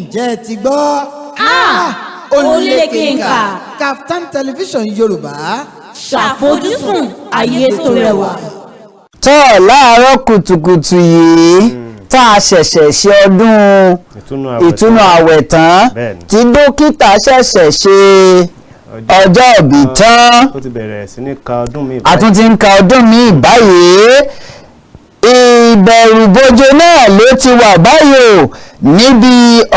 Ǹjẹ́ ẹ ti gbọ́? Ah! Ó lékenkà. Kaftan Television Yorùbá. Ṣàfojúsùn ayé tó rẹwà. Tọ́ láàárọ̀ kùtùkùtù yìí tá a ṣẹ̀ṣẹ̀ ṣe ọdún ìtúnú àwẹ̀ ìtúnu tán. Àwẹ̀ tán, tí dókítà ṣẹ̀ṣẹ̀ ṣe ọjọ́ ìbí tán, ó ti bẹ̀rẹ̀ sí ní ka ọdún mi. A tún ti ń ka ọdún míì báyìí. Ìbẹ̀rùbojo náà ló ti wà báyìí o níbi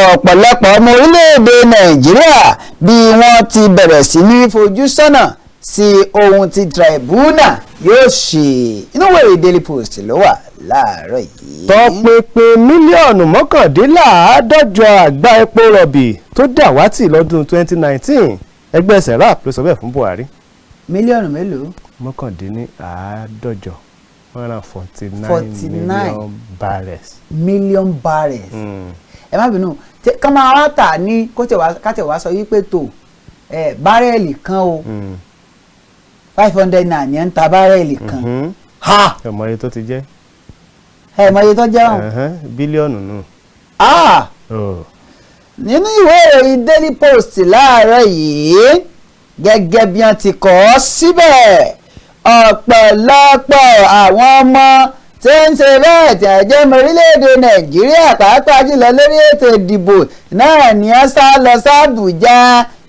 ọ̀pọ̀lọpọ̀ ọmọ orílẹ̀-èdè Nàìjíríà, bí wọ́n ti bẹ̀rẹ̀ sí ní fojú sọ́nà sí ohun tí tribunal yóò ṣe. Inú ìwé ìròyìn Daily Post ló wà láàárọ̀ yìí. Tọpinpin 149 mílíọ̀nù àgbá epo rọ̀bì tó dàwátì lọ́dún 2019, ẹgbẹ́ SERAP ló sọ bẹ́ẹ̀ fún Buhari. Mílíọ̀nù mélòó? 149, 149 49 million barrels. Million barrels. Ẹ má bínú, kán máa wá tà ní kó tẹ̀ wá ká tẹ̀ wá sọ wípé tó ẹ bárẹ́ẹ̀lì kan o, 500 naira ní ẹ̀ ń ta bárẹ́ẹ̀lì kan. Ha! Ẹ mọ iye tó ti jẹ́. Ẹ mọ iye tó jẹ́ hàn. Ẹ̀hẹ́n, bílíọ̀nù nù. Ah! Oh. Nínú ìwé ìròyìn Daily Post láàárọ̀ yìí, gẹ́gẹ́ bí wọ́n ti kọ ọ́ síbẹ̀, ọ̀pọ̀lọpọ̀ àwọn ọmọ tí ń ṣe bẹ́ẹ̀ tí wọ́n jẹ́ ọmọ orílẹ̀-èdè Nàìjíríà, pàápàá jùlọ lórí ètò ìdìbò náà, ni wọ́n sá lọ sÁbùjá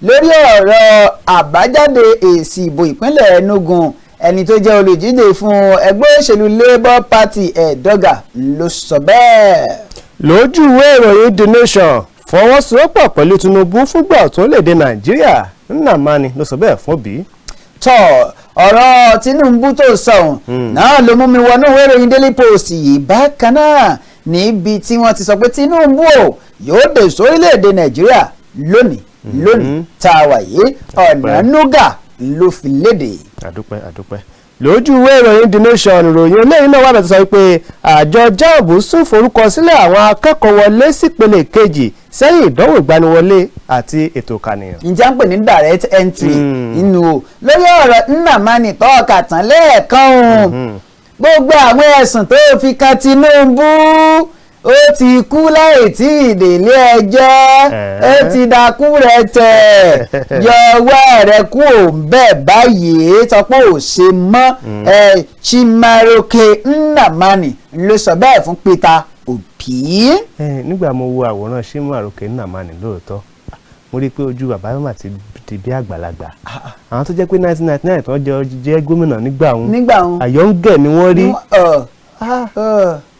lórí ọ̀rọ̀ àbájáde èsì ìbò ìpínlẹ̀ Enugu. Ẹni tó jẹ́ olùdíje fún ẹgbẹ́ òṣèlú Labour Party, Edoga, ló sọ bẹ́ẹ̀. Lójú ìwé ìròyìn The Nation, fọwọ́sowọ́pọ̀ pẹ̀lú Tinubu fúngbà tó lè dé Nàìjíríà, Nnamani ló sọ bẹ́ẹ̀ fún Obi. Tọ ọ̀rọ̀ Tinubu tó sọ̀hún náà ló mú mi wọnú ìwé ìròyìn Daily Post yìí bákan náà, níbi tí wọ́n ti sọ pé Tinubu o yóò dé sórílẹ̀-èdè Nàìjíríà lónìí lónìí tá a wà yìí. Ọ̀nànúgà ló fi léde. Àdúpẹ́, àdúpẹ́. Lójú ìwé ìròyìn The Nation, ìròyìn eléyìí náà wà bẹ̀rẹ̀ sọ pé àjọ JAMB sún forúkọsílẹ̀ àwọn akẹ́kọ̀ọ́ wọlé sípele kejì sẹ́yìn ìdánwò ìgbaniwọlé àti ètò ìkànìyàn. Ǹjẹ́ ń pè ní direct entry nínú o. Lórí ọ̀rọ̀ Nnamani tọ́ka tán lẹ́ẹ̀kan o, gbogbo àwọn ẹ̀sùn tó fi kan Tinubu, ó ti kú láì tí ì délé ẹjọ́, ó ti dákú rẹ̀ tẹ̀, yọwọ́ rẹ̀ kú òun bẹ́ẹ̀ báyìí, sọ pé ò ṣe mọ́ ẹ. Chimaroke Nnamani ló sọ bẹ́ẹ̀ fún Peter Obi. Nígbà mo wo àwòrán Chimaroke Nnamani, lóòótọ́ mo rí i pé ojú bàbá mà ti di bí àgbàlagbà. Àwọn tó jẹ́ pé 1999 tó jẹ́ gómìnà nígbà òun, nígbà òun, àyọ̀ǹgẹ̀ ni wọ́n rí. Ó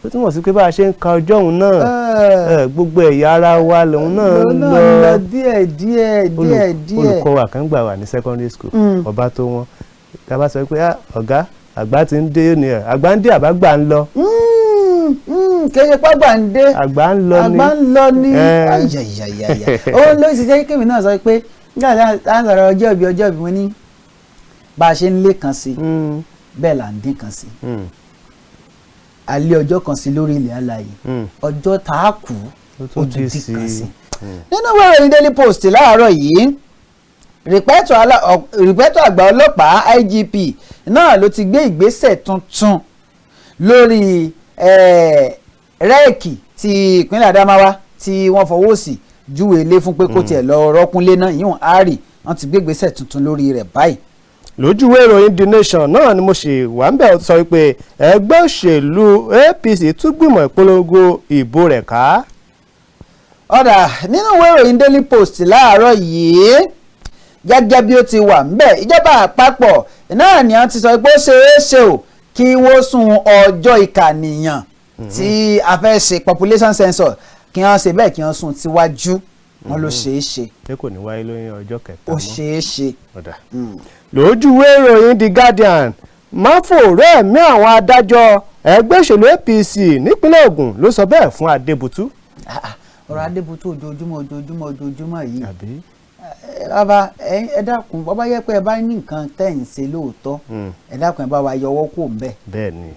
Ó túmọ̀ sí pé bá a ṣe ń ka ọjọ́ òun náà, gbogbo ẹ̀yà ara wa lòun náà ń lọ lọ díẹ̀ díẹ̀ díẹ̀ díẹ̀. Olùkọ́ wa kan gbà wà ní secondary school, ọba tó wọn tá a bá sọ pé, "Ah, ọ̀gá, àgbà ti ń dé" ní ẹ̀, àgbà ń dé, àbágbà ń lọ. Kéye pàgbà ń dé. Àgbà ń lọ ni. Àgbà ń lọ ní. Ayayayaya, ó ló sì jẹ́ kémi náà sọ pé nígbà tí a ń sọ̀rọ̀ ọjọ́ ìbí, ọjọ́ ìbí, mo ní bá a ṣe ń lé kan sí, bẹ́ẹ̀ là ń dín kan sí. Alẹ́ ọjọ́ kan sí lórí ilẹ̀ alààyè, ọjọ́ tá a kú, ó ó tún tún dín dín sí. kan sí. Nínú ìwé ìròyìn Daily Post láàárọ̀ yìí, rìpẹ́tọ̀ àgbà ọlọ́pàá, IGP, náà ló ti gbé ìgbésẹ̀ tuntun lórí REC ti ìpínlẹ̀ Adamawa tí wọ́n fọwọ́ sí júwe ilé fún pé kó tiẹ̀ lọ rọ́kúnlé náà yíwọ̀n ari. Wọ́n ti gbé ìgbésẹ̀ tuntun lórí rẹ̀ báyìí. Lójú ìwé ìròyìn The Nation náà ni mo ṣe wà ń bẹ̀, sọ wípé ẹgbẹ́ òṣèlú APC tún gbìmọ̀ ìpolongo ìbò rẹ̀ ká. Ọ̀dà, nínú ìwé ìròyìn Daily Post láàárọ̀ yìí, gẹ́gẹ́ bí ó ti wà ńbẹ̀, ìjọba àpapọ̀ náà ni wọ́n ti sọ pé ó ṣeé ṣe o kí wọ́n sún ọjọ́ ìkànìyàn tí a fẹ́ ṣe, population census, kí wọ́n ṣe bẹ́ẹ̀, kí wọ́n sún síwájú. Wọ́n ló ṣeé ṣe. Ṣé kò ní wáyé lóyún ọjọ́ kẹta Ó mọ́? ṣeé ṣe. Ọ̀dà. Lójú ìwé ìròyìn The Guardian, máfòrò ẹ̀mí àwọn adájọ́, ẹgbẹ́ òṣèlú APC nípínlẹ̀ Ògùn ló sọ bẹ́ẹ̀ fún Adébútú. Ah, ah, ọ̀rọ̀ Adébútú, ojoojúmọ́ ojoojúmọ́ ojoojúmọ́ yìí. Àbí? Bàbá, ẹ dákun, bàbá yẹ pé ẹ bá ní nǹkan tẹ́ ń ṣe lóòótọ́, ẹ dákun, ẹ bá wa yọwọ́ kó ń bẹ̀. Bẹ́ẹ̀ ni,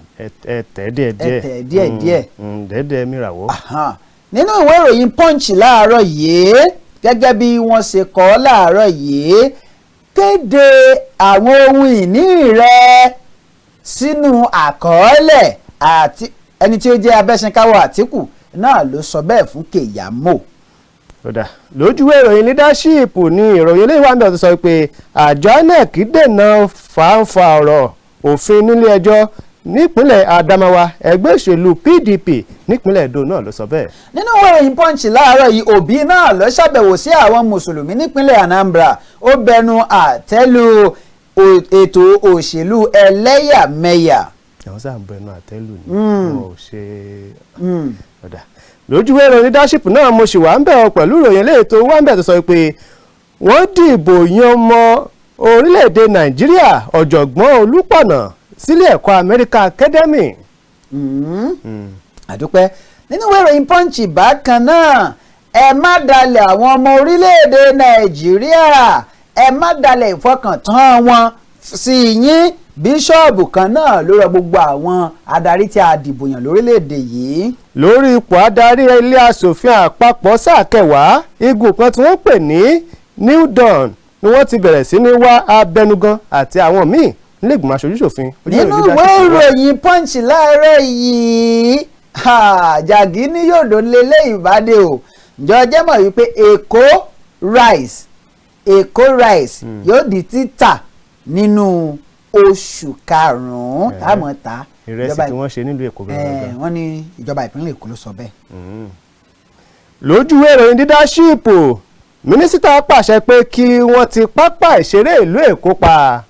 ẹ tẹ̀ díẹ̀ díẹ̀. Ẹ tẹ̀ díẹ̀ díẹ̀. Dẹ́dẹ́ mìràwọ́. Ahan. Nínú ìwé ìròyìn Punch láàárọ̀ yìí, gẹ́gẹ́ bí wọ́n ṣe kọ ọ́ láàárọ̀ yìí, kéde àwọn ohun ìní rẹ̀ sínú àkọọ́lẹ̀, àti ẹni tí ó jẹ́ abẹ́sìnkáwọ́ Àtíkù náà ló sọ bẹ́ẹ̀ fún Keyamo. Kódà lójúwé ìròyìn Leadership ní ìròyìn eléyìí wà ń bẹ̀ tó sọ pé àjọ INEC dènà fàǹfà ọ̀rọ̀ òfin nílé ẹjọ́ nípínlẹ̀ Adamawa. Ẹgbẹ́ òṣèlú PDP nípínlẹ̀ Edo náà ló sọ bẹ́ẹ̀. Nínú ìwé ìròyìn Punch láàárọ̀ yìí, Òbí náà ló ṣàbẹ̀wò sí àwọn mùsùlùmí nípínlẹ̀ Anambra. Ó bẹnu àtẹ́lu ètò òṣèlú ẹlẹ́yàmẹ̀yà. Àwọn sáà ń bẹnu àtẹ́lù ni wọn ò ṣe ọ̀dà. Lójúwé ìròyìn Leadership náà mo sì wà ń bẹ̀ ọ́ pẹ̀lú ìròyìn eléyìí tó wà ń bẹ̀ tó sọ pé wọ́n dìbò yan ọmọ orílẹ̀-èdè Nàìjíríà ọ̀jọ̀gbọ́n Olúpọ̀nà sílé ẹ̀kọ́ America Academy. Àdúpẹ́. Nínú ìwé ìròyìn Punch bákan náà, ẹ má dalẹ̀ àwọn ọmọ orílẹ̀-èdè Nàìjíríà, ẹ má dalẹ̀ ìfọkàntán wọn sí yín. Bíṣọ́ọ̀bù kan náà ló rọ gbogbo àwọn adarí tí a dìbò yàn lórílẹ̀-èdè yìí. Lórí ipò adarí ilé asòfin àpapọ̀ sáà kẹwàá, igun kan tí wọ́n pè ní New Dawn ni wọ́n ti bẹ̀rẹ̀ sí ní wá abẹnugan àti àwọn míì nílẹ̀gbìmọ̀ aṣojúṣòfin. Nínú ìwé ìròyìn Punch láàárọ̀ yìí, jàgí ní yòdò lélẹ̀ ìbàdí o. Ǹjọ́ jẹ́ mọ̀ wípé Èkó rice, Èkó rice yóò di títà nínú oṣù karùn-ún táwọn ta. Ìrẹsì tí wọ́n ṣe nílùú Èkó gangan. Wọ́n ní ìjọba ìpínlẹ̀ Èkó ló sọ bẹ́ẹ̀. Lójú ìròyìn Leadership, mínísítà pàṣẹ pé kí wọ́n ti pápá ìṣeré ìlú Èkó pa.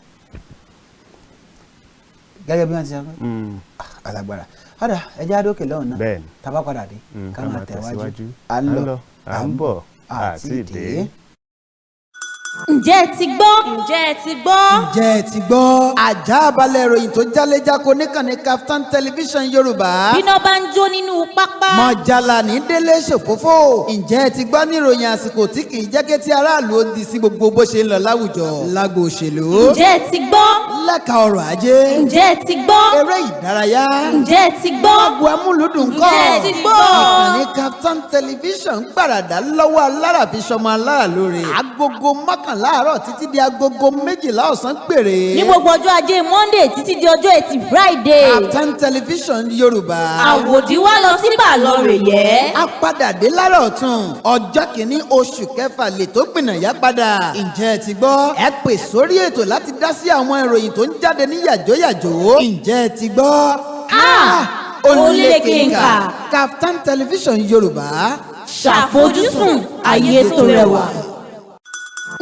Gẹ́gẹ́ bí wọ́n ti sọ pé alágbára ọ̀dà ẹja àdókè lọ́hùn náà, tá bá padà dé ká máa tẹ̀wájú. À ń lọ, à ń bọ̀, àti dé. Ǹjẹ́ ẹ ti gbọ́? Ǹjẹ́ ẹ ti gbọ́? Ǹjẹ́ ẹ ti gbọ́? Àjà balẹ̀ ìròyìn tó jálẹ́jáko níkànnì Kaftan Television Yorùbá. Bíná bá ń jó nínú pápá. Mọ̀jàlá ní délé ṣòfófó. Ǹjẹ́ ẹ ti gbọ́ ní ìròyìn àsìkò tí kì í jẹ́ kí tí aráàlú ó di sí gbogbo bó ṣe ń lọ láwùjọ? Lágbo òṣèlú. Ǹjẹ́ ẹ ti gbọ́? Lẹ́ka ọrọ̀ ajé. Ǹjẹ́ ẹ ti gbọ́? Eré ìdárayá. Ǹjẹ́ ẹ ti gbọ́? Agbo amúlùdùn kọ́. Ǹjẹ́ ẹ ti gbọ́? Ìkànnì Kaftan Television gbàràdà lọ́wọ́ alára fi ṣọmọ alára lóore. 11 àárọ̀ títí di 12 ọ̀sán péré. Ní gbogbo ọjọ́ ajé Monday títí di ọjọ́ ẹtì Friday. Kaftan Television Yorùbá. Àwòdì wá lọ sí bàlọ́ rè yẹ. A padà dé lára ọ̀tún ọjọ́ kìíní oṣù kẹfà lè tó gbìnàyà padà. Ǹjẹ́ ẹ ti gbọ́? Ẹ pè sórí ètò láti dá sí àwọn ìròyìn tó ń jáde ní yàjóyàjó. Ǹjẹ́ ẹ ti gbọ́? Ó lékenkà. Kaftan Television Yorùbá. Ṣàfojúsùn ayé tó rẹwà.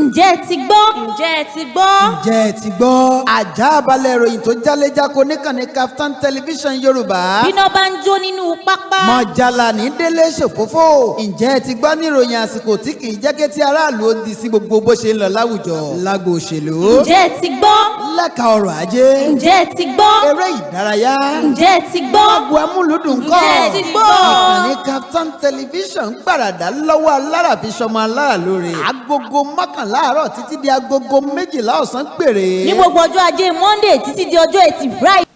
Ǹjẹ́ ẹ ti gbọ́? Ǹjẹ́ ẹ ti gbọ́? Ǹjẹ́ ẹ ti gbọ́? Àjà balẹ̀ ìròyìn tó jálẹ́jáko níkànnì Kaftan Television Yorùbá. Bíná bá ń jó nínú pápá. Mọ̀jàlá ní délé ṣòfófó. Ǹjẹ́ ẹ ti gbọ́ ní ìròyìn àsìkò tí kì í jẹ́ kí tí aráàlú ó di sí gbogbo bó ṣe ń lọ láwùjọ? Lágbo òṣèlú. Ǹjẹ́ ẹ ti gbọ́? Lẹ́ka ọrọ̀ ajé. Ǹjẹ́ ẹ ti gbọ́? Eré ìdárayá. Ǹjẹ́ ẹ ti gbọ́? Agbo amúlùdùn kọ́. Ǹjẹ́ ẹ ti gbọ́? Ìkànnì Kaftan Television gbàràdà lọ́wọ́ alára fi ṣọmọ alára lóore. 11 àárọ̀ títí di 12 ọ̀sán péré. Ní gbogbo ọjọ́ ajé Monday títí di ọjọ́ ẹtì Friday.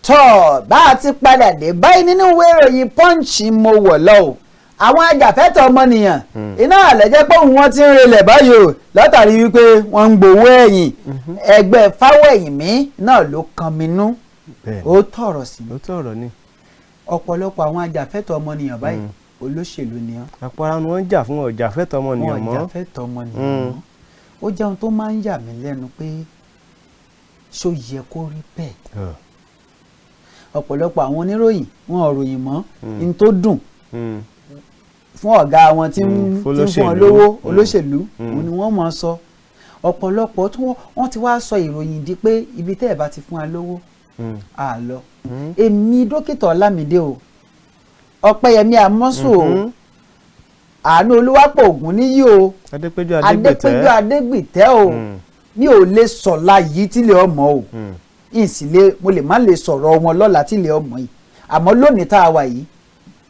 Tọ́ bá a ti padà dé báyìí, nínú ìwé ìròyìn Punch mo wọ̀ lọ o. Àwọn ajàfẹ́tọ̀ọ́ ọmọnìyàn iná àlẹ́jẹ́ pé òun wọn ti ń relẹ̀ báyìí o, látàrí wípé wọ́n ń gbowó ẹ̀yìn. Ẹgbẹ́ Fáwẹ̀hìnmí náà ló kan mi nú. Ó tọ̀rọ̀ sí ó tọ̀rọ̀ ni. Ọ̀pọ̀lọpọ̀ àwọn ajàfẹ́tọ̀ọ́ ọmọnìyàn báyìí, olóṣèlú ni wọ́n. Àpò ara ni wọ́n ń jà fún, ọ̀jàfẹ́tọ̀ọ́ ọmọnìyàn mọ́. Wọ́n jàfẹ́tọ̀ọ́ ọmọnìyàn mọ́. Ó jẹ́ ohun tó máa ń yà mí lẹ́nu pé ṣó yẹ kó rí bẹ́ẹ̀. Ọ̀pọ̀lọpọ̀ àwọn oníròyìn wọn ò ròyìn mọ́ ní tó dùn fún ọ̀gá wọn tí ń fún wọn lówó, olóṣèlú òun ni wọ́n máa sọ. Ọ̀pọ̀lọpọ̀ tí wọ́n ti wá sọ ìròyìn di pé ibi tẹ́ ẹ̀ bá ti fún wa lówó à lọ. Èmi dókítà Ọlámídé o, Ọpẹ́yẹmí Amọ́sù o, Àánú Olúwapọ̀ Ògúnníyì o, Adépéjú Adégbìtẹ́ o, mi ò lè sọ̀la yìí tílé ọmọ o, ìsìlẹ̀ mo lè má lè sọ̀rọ̀ wọn lọ́la tílé ọmọ yìí, àmọ́ lónìí tá a wà yìí,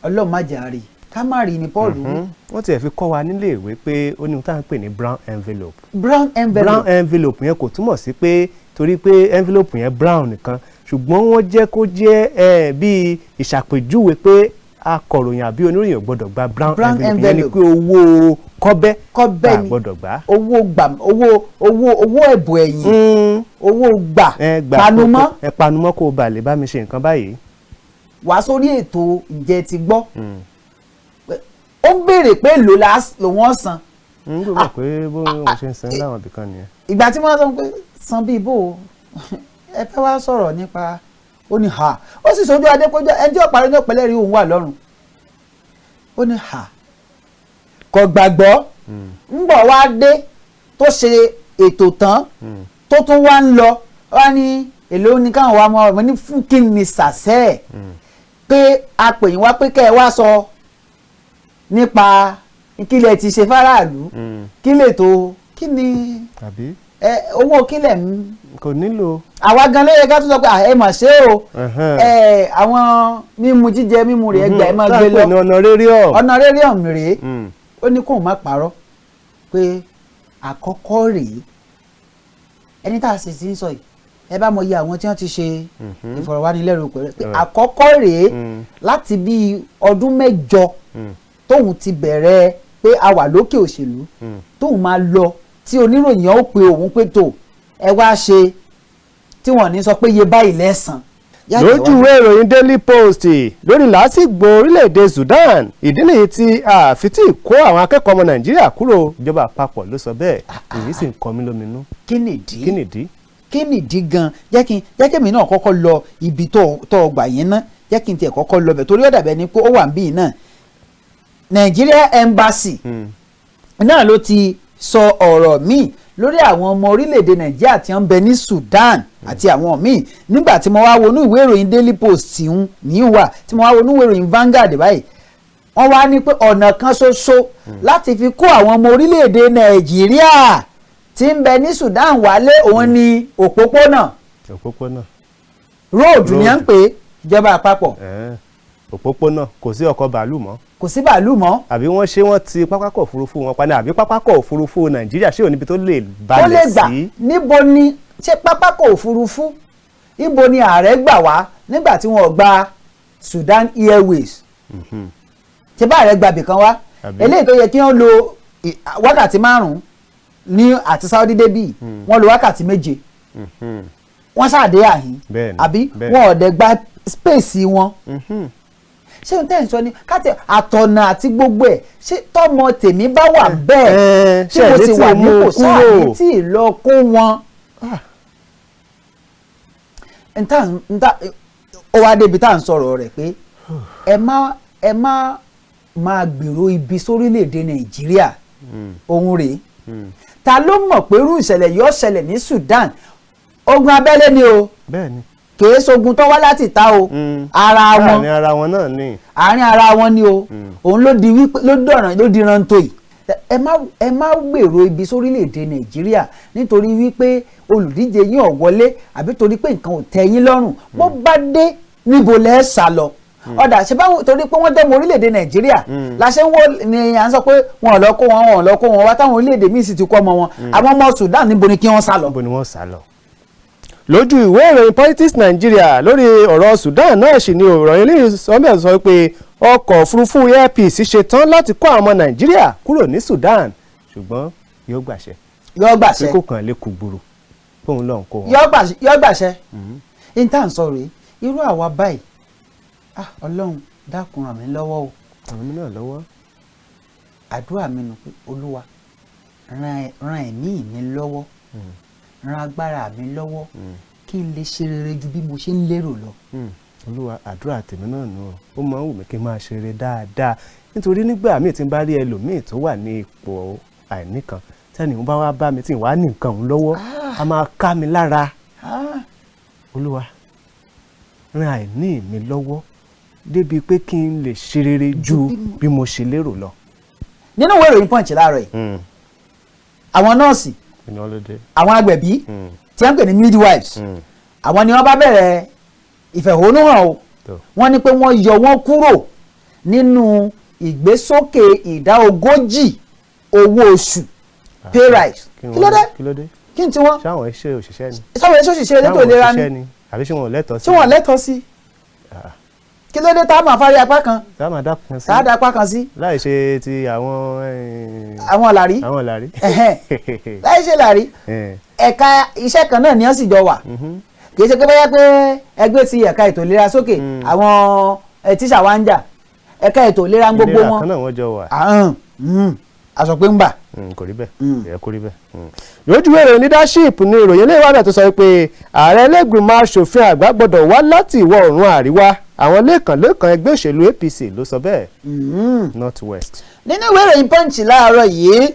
Ọlọ́run má jẹ́ àárẹ̀ ká má rí ni Paul wí. Wọ́n tiẹ̀ fi kọ́ wa nílé ìwé pé ó ní ohun tá à ń pè ní brown envelope. Brown envelope. Brown envelope yẹn kò túmọ̀ sí pé torí pé envelope yẹn brown nìkan, ṣùgbọ́n wọ́n jẹ́ kó jẹ́ bíi ìṣàpèjúwe pé akọ̀ròyìn àbí oníròyìn ò gbọ́dọ̀ gba brown envelope. Yẹn ni pé owó kọ́bẹ́ kọ́bẹ́ ni gbọ́dọ̀ gbà. Owó gbà, owó owó owó ẹ̀bùn ẹ̀yìn, owó gbà, panumọ́. Ẹ panumọ́ kó o bà lè bá mi ṣe nǹkan báyìí. Wá sórí ètò Ǹjẹ́ ti gbọ́. Ó ń béèrè pé èlò lòun ọ̀sán. N gbọ́dọ̀ pé bó wọn ṣe ń san láwọn ibìkan nìyẹn. Ìgbà tí wọ́n sọ pé san bíi bò ó, ẹ fẹ́ wá sọ̀rọ̀ nípa, ó ní ha, ó sì sojú Adépọ́jọ́ ẹni tí ó parí ní ọ̀pẹ̀lẹ̀ rí òun wà lọ́rùn. Ó ní ha, kò gbàgbọ́. Ń bọ̀ wá dé tó ṣe ètò tán, tó tún wá ń lọ wá ní èlò ní káwọn wá mọ́ ọmọ ní fún kí ni sàṣẹ́ ẹ̀ pé a pè yín wá pé kẹ́ ẹ wá sọ nípa kílẹ̀ ti ṣe fáráàlú, kí lè tó kí ni owó kílẹ̀ ń kò nílò. Àwa gan ló yẹ ká tún sọ pé ẹ mà ṣe o, àwọn mímu jíjẹ mímu rẹ̀ ẹgbẹ́ ẹ máa gbé lọ honorarium rèé. Ó ní kóun má parọ́ pé àkọ́kọ́ rèé ẹni tá a sì ti ń sọ yìí, ẹ bá mọ iye àwọn tí wọ́n ti ṣe ìfọ̀rọ̀wánilẹ́nuwò pẹ̀lú pé àkọ́kọ́ rèé láti bí ọdún 8 tóun ti bẹ̀rẹ̀ pé a wà lókè òṣèlú, tóun máa lọ tí oníròyìn ó pe òun pé tó ẹ wá ṣe tí wọ́n ní sọ pé iye báyìí lẹ́sàn. Lójú ìwé ìròyìn Daily Post lórí làásìgbò orílẹ̀-èdè Sudan, ìdí nìyí tí àfi tí kó àwọn akẹ́kọ̀ọ́ ọmọ Nàìjíríà kúrò, ìjọba àpapọ̀ ló sọ bẹ́ẹ̀. Èyí sì ń kọ mí lóminú. Kí nìdí? Kí nìdí? Kí nìdí gan? Jẹ́ kí èmi náà kọ́kọ́ lọ ibi tó gbà yẹn ná, jẹ́ kí n tiẹ̀ kọ́kọ́ lọ bẹ̀ torí ó dàbẹ̀ ni pé ó wà níbí náà. Nigeria Embassy náà ló ti sọ ọ̀rọ̀ míì lórí àwọn ọmọ orílẹ̀-èdè Nàìjíríà tí wọ́n ń bẹ ní Sudan àti àwọn míì. Nígbà tí mo wá wọnú ìwé ìròyìn Daily Post ń ní wà, tí mo wá wọnú ìwé ìròyìn Vanguard báyìí, wọ́n wá ní pé ọ̀nà kan ṣoṣo láti fi kó àwọn ọmọ orílẹ̀-èdè Nàìjíríà tí ń bẹ ní Sudan wálé òun ni òpópónà. Òpópónà. Róòdù ni à ń pè ìjọba àpapọ̀. Òpópónà, kò sí ọkọ̀ bàálù mọ́. Kò sí bàálù mọ́. Àbí wọ́n ṣé wọ́n ti pápákọ̀ òfurufú wọn pa ní, àbí pápákọ̀ òfurufú Nàìjíríà ṣé ò níbi tó lè balẹ̀ sí. Níbo ni ṣé pápákọ̀ òfurufú, níbo ni ààrẹ gbà wá nígbà tí wọ́n gba Sudan Airways? Ṣé bá ààrẹ gbàbì kan wá? Eléyìí tó yẹ kí wọ́n lo wákàtí 5 ní àti Saudi débì, wọ́n lo wákàtí 7. Wọ́n ṣàdé àhín, àbí wọ́n ọ̀dẹ̀ gba space wọn. Ṣé n tẹ́ ń sọ ni káàtì àtọ̀nà àti gbogbo ẹ̀, ṣé tọmọ tèmi bá wà bẹ́ẹ̀ tí mo ti wà nípò sáà ní tí ì lọ kó wọn. Ó wá débi tá à ń sọ̀rọ̀ rẹ̀ pé ẹ má máa gbèrò ibi sórílẹ̀-èdè Nàìjíríà. Òun rèé, ta ló mọ̀ pé irú ìṣẹ̀lẹ̀ yóò ṣẹlẹ̀ ní Sudan? Ogun abẹ́lé ni o, kìí ṣogun tó wá láti ta o, ara wọn àárín ara wọn náà ni, àárín ara wọn ni o. Òun ló di wípé ló dọ̀ràn ló di rántó yìí. Ẹ má gbèrò ibi sórílẹ̀-èdè Nàìjíríà nítorí wípé olùdíje yín ò wọlé àbí torí pé nǹkan ò tẹ́ yín lọ́rùn. Bó bá dé níbo lẹ́ sá lọ? Ọ̀dà ṣe báwo torí pé wọ́n dẹ́mu orílẹ̀-èdè Nàìjíríà la ṣe ń wọ́ ni à ń sọ pé wọn ò lọ kó wọn, wọn ò lọ kó wọn wá, táwọn orílẹ̀-èdè míì sì ti kó ọmọ wọn. Àwọn ọmọ Sudan níbo ni kí wọ́n sá lọ? Níbo ni wọ́n sá lọ? Lójú ìwé ìròyìn Politics Nigeria lórí ọ̀rọ̀ Sudan náà sì ni ọ̀rọ̀ eléyìí sọ́mẹ̀ sọ pé ọkọ̀ òfurufú Air Peace ṣe tán láti kó àwọn ọmọ Nàìjíríà kúrò ní Sudan, ṣùgbọ́n yóò gbàṣẹ. Yóò gbàṣẹ. Pé kò kàn lè kú gbòòrò fóun lọ́n kó wọn. Yóò gbàṣẹ. N tá à ń sọ rèé, irú àwa báyìí, Ọlọ́run dákun ràn mí lọ́wọ́ o. Ràn mí náà lọ́wọ́. Àdúrà mi nù pé Olúwa ràn ẹ̀mí mi lọ́wọ́, ràn agbára mi lọ́wọ́ kí n lè ṣe rere ju bí mo ṣe ń lérò lọ. Olúwa, àdúrà tèmi náà nù ọ́, ó máa ń wù mí kí n máa ṣe rere dáadáa, nítorí nígbà míì tí n bá rí ẹlòmíì tó wà ní ipò àìní kan, tẹ́ni òun bá wá bá mi tí n wá ní nǹkan òun lọ́wọ́, a máa ká mi lára. Olúwa ràn àìní mi lọ́wọ́ débi pé kí n lè ṣe rere ju bí mo ṣe lérò lọ. Nínú ìwé ìròyìn Punch láàárọ̀ yìí, àwọn nọ́ọ̀sì, àwọn agbẹ̀bí tí wọ́n ń pè ní midwives, àwọn ni wọ́n bá bẹ̀rẹ̀ ìfẹ̀hónúhàn o. Wọ́n ní pé wọ́n yọ wọ́n kúrò nínú ìgbésókè 40% owó oṣù pay rise. Kí ló dé? Kí n tí wọ́n? Ṣáwọn iṣẹ́ òṣìṣẹ́ ni. Ṣáwọn iṣẹ́ òṣìṣẹ́ elétò ìlera ni. Àbí ṣé wọn ò lẹ́tọ̀ọ́ sí? Ṣé wọn ò lẹ́tọ̀ọ́ sí? Kí ló dé tá a máa fárí apá kan? Tá a máa dá kan sí. Tá a dá apá kan sí. Láì ṣe ti àwọn. Àwọn làrí. Àwọn làrí. Láì ṣe làrí. Ẹ̀ka iṣẹ́ kan náà ni wọ́n sì jọ wà. Kì í ṣe pé bóyá pé ẹgbẹ́ ti ẹ̀ka ètò ìlera sókè, àwọn tíṣà wa ń jà. Ẹ̀ka ètò ìlera ń gbogbo Ìlera wọn. kan náà wọ́n jọ wà. Àhán, a sọ pé ń bà. Kò rí bẹ́ẹ̀, kò yẹ kó rí bẹ́ẹ̀. Lójú ìròyìn Leadership ní ìròyìn ilé ìwádìí tó sọ pé ààrẹ ẹlẹ́gbìmọ̀ aṣòfin àgbà gbọ́dọ̀ wá láti ìwọ̀ oòrùn àríwá. Àwọn lẹ́ẹ̀kan-lẹ́ẹ̀kan ẹgbẹ́ òṣèlú APC ló sọ bẹ́ẹ̀, North West. Nínú ìwé ìròyìn Punch láàárọ̀ yìí,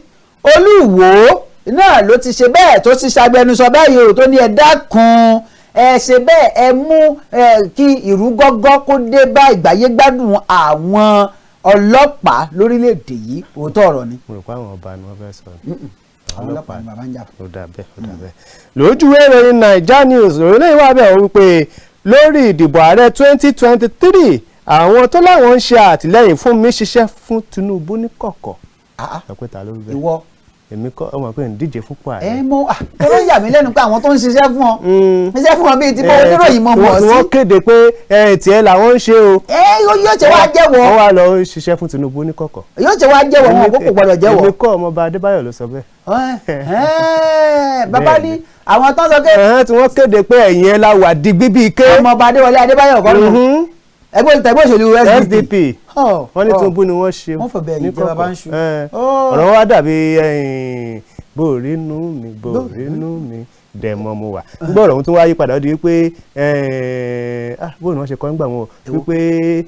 Olúwo náà ló ti ṣe bẹ́ẹ̀ tó ti ṣàgbẹnusọ báyìí o, tó ní ẹ dákun, ẹ ṣe bẹ́ẹ̀, ẹ mú ẹ kí ìrúgọ́gọ́ kó dé bá ìgbáyégbádùn àwọn ọlọ́pàá lórílẹ̀‐èdè yìí. Òótọ́ ọ̀rọ̀ ni. Mo rò pé àwọn ọba ni wọ́n fẹ́ sọ. Àwọn ọlọ́pàá ni bàbá ń jà fún. Ó dà bẹ́ẹ̀, ó dà bẹ́ẹ̀. Lójú ìwé ìròyìn Naija News, ìròyìn lẹ́yìn wà bẹ́ẹ̀ wípé lórí ìdìbò ààrẹ 2023, àwọn tó láwọn ń ṣe àtìlẹ́yìn fún mi ṣiṣẹ́ fún Tinubu ní kọ̀kọ̀. Ah, ah. Sọ pé ta ló wí bẹ́ẹ̀? Ìwọ. Èmi kọ́, ọmọ pé ń díje fúnpọ̀ ààrẹ. Ẹ mọ tọ́lọ́ yà mí lẹ́nu pé àwọn tó ń ṣiṣẹ́ fún ọ, ṣiṣẹ́ fún ọ bíi ti bọ́ oníròyìn mọ̀ mọ̀ tí sí. wọ́n kéde pé ẹ tiẹ̀ làwọn ń ṣe o. Ẹ yóò ṣe wá jẹ́wọ́? Wọ́n wá lọ ṣiṣẹ́ fún Tinubu ní kọ̀kọ̀. Yóò ṣe wá jẹ́wọ́? Wọn kò gbọ́dọ̀ jẹ́wọ́. Èmi kọ́, ọmọọba Adébáyọ̀ ló sọ bẹ́ẹ̀. Bàbá ní àwọn tó ń sọ pé Ẹ̀hẹ́n, tí wọ́n kéde pé ẹ̀yìn ẹ̀ la wà digbí bíi ké. Ọmọọba Adéwọlé Adébáyọ̀ kọ́ nù ẹgbẹ́ tẹ̀gbẹ́ òṣèlú SDP. SDP. Wọ́n ní Tinubu ni wọ́n ṣe Wọ́n fọ̀bẹ̀ ní yìí jẹ́ bàbá ń ṣu. kọ̀kọ̀. Ọ̀rọ̀ wa dàbí bòrínú mi, bòrínú mi dẹ̀mọ́ mo wà gbọ́dọ̀. Ohun tó wá yí padà ó di wípé bóun ni wọ́n ṣe kọ́ nígbà wọn o, wípé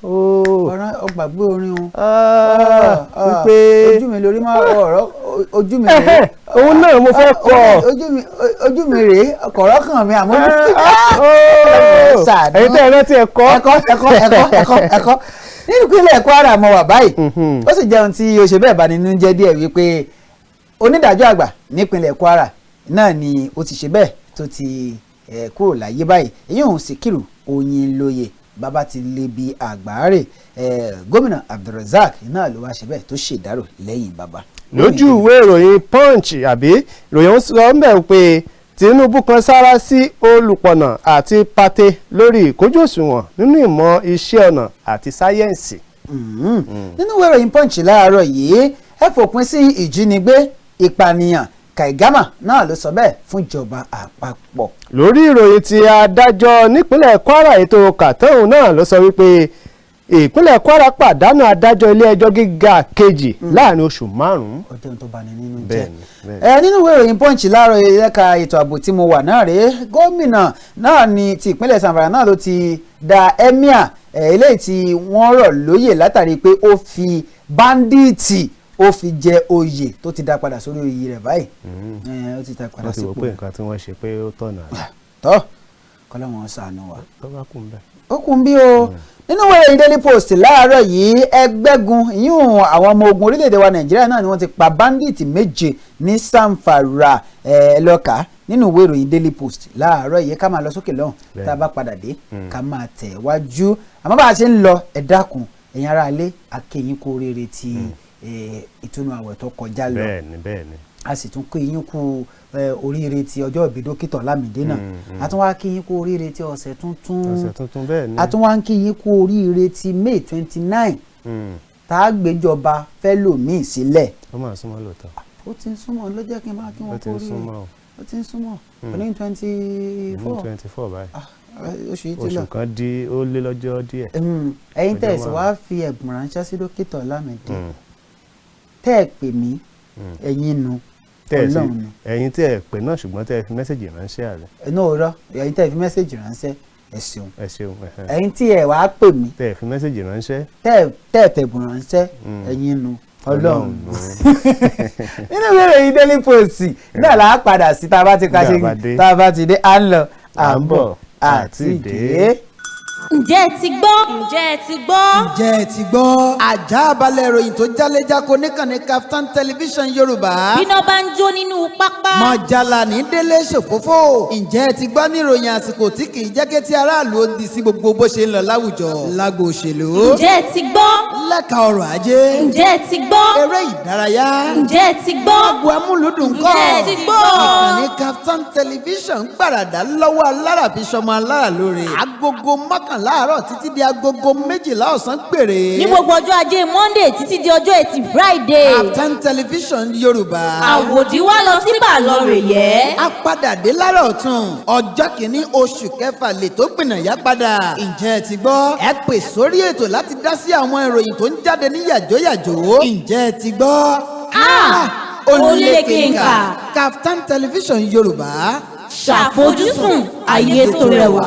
Ọ̀rọ̀ ọgbàgbé orin o. Wípé Ojú mi lórí máa ọ̀rọ̀ ojú mi rèé. Òun náà mo fẹ́ kọ́. Ojú mi rèé kọ̀rọ̀ kàn mí àmọ́ ojú ṣàánú. Ẹ̀yin tẹ́ ẹ rántí ẹ kọ́. Ẹ̀kọ́, ẹ̀kọ́, ẹ̀kọ́, ẹ̀kọ́, ẹ̀kọ́. Nínú ìpínlẹ̀ Kwara mo wà báyìí, ó sì jẹun tí o ṣe bẹ́ẹ̀ bá nínú jẹ́ díẹ̀ wípé onídàájọ́ àgbà nípínlẹ̀ Kwara náà ni ó ti ṣe bẹ́ẹ̀ tó ti kúrò láyé báyìí, èyí òun Síkírù Oyinlóye. Bàbá ti lè bi àgbáre. Gómìnà Abdulrasaq náà ló wá ṣe bẹ́ẹ̀ tó ṣèdárò lẹ́yìn bàbá. Lójú ìwé ìròyìn Punch, àbí ìròyìn sọ ń bẹ̀ pé Tinubu kan sára sí olùpọ̀nà àti pate lórí ìkójú òṣùwọ̀n nínú ìmọ̀ iṣẹ́ ọnà àti sáyẹ́ǹsì. Nínú ìwé ìròyìn Punch láàárọ̀ yìí, ẹ fòpin sí ìjínigbé, ìpànìyàn, Kaigama náà ló sọ bẹ́ẹ̀ fún ìjọba àpapọ̀. Lórí ìròyìn ti adájọ́ nípínlẹ̀ Kwara ètò kàtọ́hún náà ló sọ wípé ìpínlẹ̀ Kwara pàdánù adájọ́ ilé ẹjọ́ gíga kejì láàrin oṣù 5. Ọjọ́ ohun tó bani nínú jẹ́. Bẹ́ẹ̀ni, bẹ́ẹ̀ni. Ẹ nínú ìwé ìròyìn Punch láàárọ̀, ẹ̀ka ètò ààbò tí mo wà náà rèé. Gómìnà náà ni ti ìpínlẹ̀ Zamfara náà ló ti da emir eléyìí tí wọ́n rọ̀ lóyè látàrí pé ó fi bandits ó fi jẹ oyè, tó ti dá padà sórí oyè rẹ̀ báyìí. Ó ti dá padà Wọ́n ti wò sípò. pé nǹkan tí wọ́n ṣe pé ó tọ̀nà àbí? Tọ́ kọ́lọ́wọ́n ṣàánú wa. Tó bá kù ń bẹ̀. Ó kún bí o. Nínú ìwé ìròyìn Daily Post láàárọ̀ yìí, ẹgbẹ́gun ìyún àwọn ọmọ ogun orílẹ̀-èdè wa Nàìjíríà náà ni wọ́n ti pa bandit 7 ní Zamfara. Lọ́ka nínú ìwé ìròyìn Daily Post láàárọ̀ yìí. Ká máa lọ sókè lọ́hùn, tá a bá padà dé ká máa tẹ̀ wájú. Àmọ́ bá a ṣe ń lọ, ẹ dákun, ẹ̀yin ará ilé, a kí yín kú oríire ti ìtúnu àwẹ̀ tó kọjá lọ. Bẹ́ẹ̀ni, bẹ́ẹ̀ni. A sì tún kí yín kú oríire ti ọjọ́ ìbí dókítà Ọlámídé náà. A tún wá kí yín kú oríire ti ọ̀sẹ̀ tuntun. Ọ̀sẹ̀ tuntun, bẹ́ẹ̀ni. A tún wá ń kí yín kú oríire ti May 29 tá a gbéjọba fẹ́lòmíì sílẹ̀. Ó máa súnmọ́ lóòótọ́. Ó ti ń súnmọ́ ló jẹ́ kí n máa kí Ó wọ́n ti kú ń oríire. súnmọ́ o. Ó ti ń súnmọ́, òní 24. 24 báyìí. Oṣù yìí ti lọ. Oṣù kan di ó lé lọ́jọ́ díẹ̀. Ẹ̀yin tẹ́ ẹ̀ sì Ọjọ́. wá fi ẹ̀bùn ránṣẹ́ sí dókítà Ọlámídé, tẹ́ ẹ̀ pè mí, ẹ̀yin nu. Tẹ́ ẹ sí Ọlọ́run nu. Ẹ̀yin tẹ́ ẹ pè náà, ṣùgbọ́n tẹ́ ẹ fi message ránṣẹ́ àrẹ. Inú òrọ́, ẹ̀yin tẹ́ ẹ fi message ránṣẹ́, ẹ ṣeun. Ẹ ṣeun, ẹ̀hẹ́n. Ẹ̀yin tí ẹ wàá pè mí, Tẹ́ ẹ fi message ránṣẹ́. tẹ́ ẹ fẹ̀bùn ránṣẹ́, ẹ̀yin nu, Ọlọ́run nu. nu. Nínú ìwé ìròyìn Daily Post náà là á padà sí tá a bá ti ka ṣe Nígbà bá dé. tá a bá ti dé. À ń lọ, à À ń ń bọ̀, bọ̀, àti àti dé. dé. Ǹjẹ́ ẹ ti gbọ́? Ǹjẹ́ ẹ ti gbọ́? Ǹjẹ́ ẹ ti gbọ́? Àjà balẹ̀ ìròyìn tó jálẹ́jáko níkànnì Kaftan Television Yorùbá. Bíná bá ń jó nínú pápá. Mọ̀jàlá ní délé ṣòfófó. Ǹjẹ́ ẹ ti gbọ́ ní ìròyìn àsìkò tí kì í jẹ́ kí tí aráàlú ó di sí gbogbo bó ṣe ń lọ láwùjọ, lágbo òṣèlú, Ǹjẹ́ ẹ ti gbọ́? lẹ́ka ọrọ̀ ajé, Ǹjẹ́ ẹ ti gbọ́? Eré ìdárayá, Ǹjẹ́ ẹ ti gbọ́? Agbo amúlùdùn kọ́. Ǹjẹ́ ẹ ti gbọ́? Ìkànnì Kaftan Television gbàràdà lọ́wọ́ alára fi sọmọ alára lóore. Agogo 11 mọ́kànlá àárọ̀ títí di agogo 12 ọ̀sán péré. Ní gbogbo ọjọ́ ajé Monday títí di ọjọ́ ẹtì Friday. Kaftan Television Yorùbá. Àwòdì wá lọ sí bàlọ́rẹ̀ yẹ́. A padà dé lára ọ̀tún ọjọ́ kìíní oṣù kẹfà lè tó gbìnàyà padà. Ǹjẹ́ ẹ ti gbọ́? Ẹ pè sórí ètò láti dá sí àwọn ìròyìn tó ń jáde ní yàjóyàjó. Ǹjẹ́ ẹ ti gbọ́? Ah! Olékenkà. Kaftan Television Yorùbá. Ṣàfojúsùn ayé tó rẹwà.